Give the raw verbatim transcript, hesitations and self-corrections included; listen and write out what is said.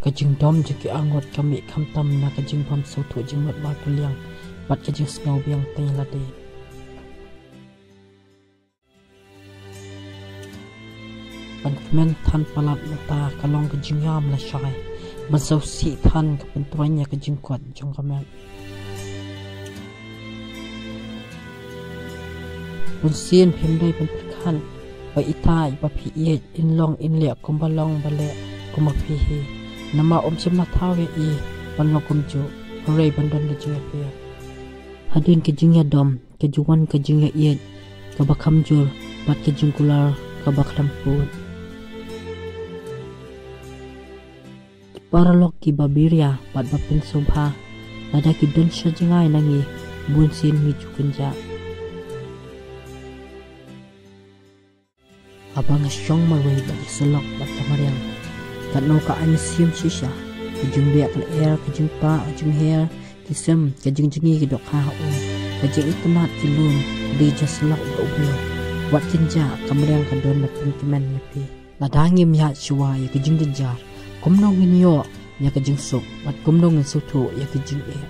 Ka jingdom jong ki arngut ka mih khamtam na ka jingbym sngewthuh jingmut markylliang bad ka jingsngew biang teng lade. Ban kmen than palat mynta ka long ka jingïam lashai. Ban sngewsih than ka pyntroiñ ïa ka jingkot jong ka met. Bunsien phim dei ban pyrkhat ba itai ba phi ïeit in long in leh kumba long ba leh kumba phi hi. Namar um shym la thaw ïa i ban long kumjuh. Hynrei ban don ka jingïapher. Hadien ka jingïadom ka ju wan ka jingïaieit kaba kham jur bad ka jingkular kaba khlem pud. Ki paralok kiba biria bad ba pynsngewbha, lada ki don sha jngai na ngi, bunsien ngi ju kynjah. Haba nga shong marwei bad ka syllok bad ka mariang, katno ka ai mynsiem shisha, ka jingbeh ka lyer, ka jingpah, ka jingher, ki sem, ka jingjngi, ki dohkha ha um, ka jingitynnad, ki lum, ka dei ja syllok bad u briew. Wat kynjah, ka mariang ka don ban pynkmen ïa phi. Lada ngim ïaid shuwa ïa ka jingjynjar, kumno ngin ïoh ïa ka jingsuk, bad kumno ngin sngewthuh ïa ka jingeh.